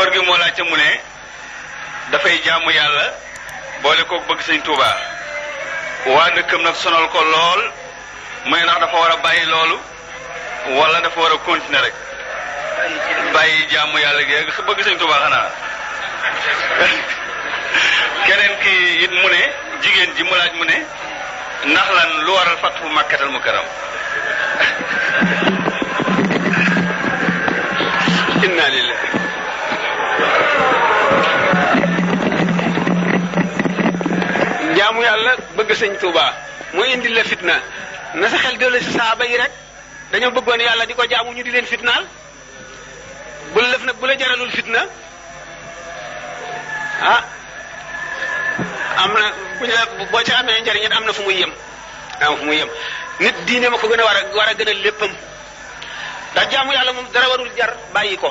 góor gi moo laajte mu ne dafay jaamu yàlla boole ko bëgg sëñ Touba waa dëkkam nag sonal ko lool mu ne ndax dafa war a bàyyi loolu wala dafa war a continuer rek bàyyi jaamu yàlla gi bëgg sëñ Touba xanaa keneen ki it mu ne jigéen ji mu laaj mu ne ndax lan lu waral fathu Makkatal Mukarram inna lillahi jaamu yàlla bëgg sëñ Touba mooy indi la fitna na sa xel dellu si saaba yi rek dañoo bëggoon yàlla di ko jaamu ñu di leen fitnaal bu la def nag bu la jaralul fitna ah am na bu ñu la boo ca amee njariñ it am na fu muy yem nit diine ma ko gën a war a gën a léppam ndax jaamu yàlla moom dara warul jar bàyyi ko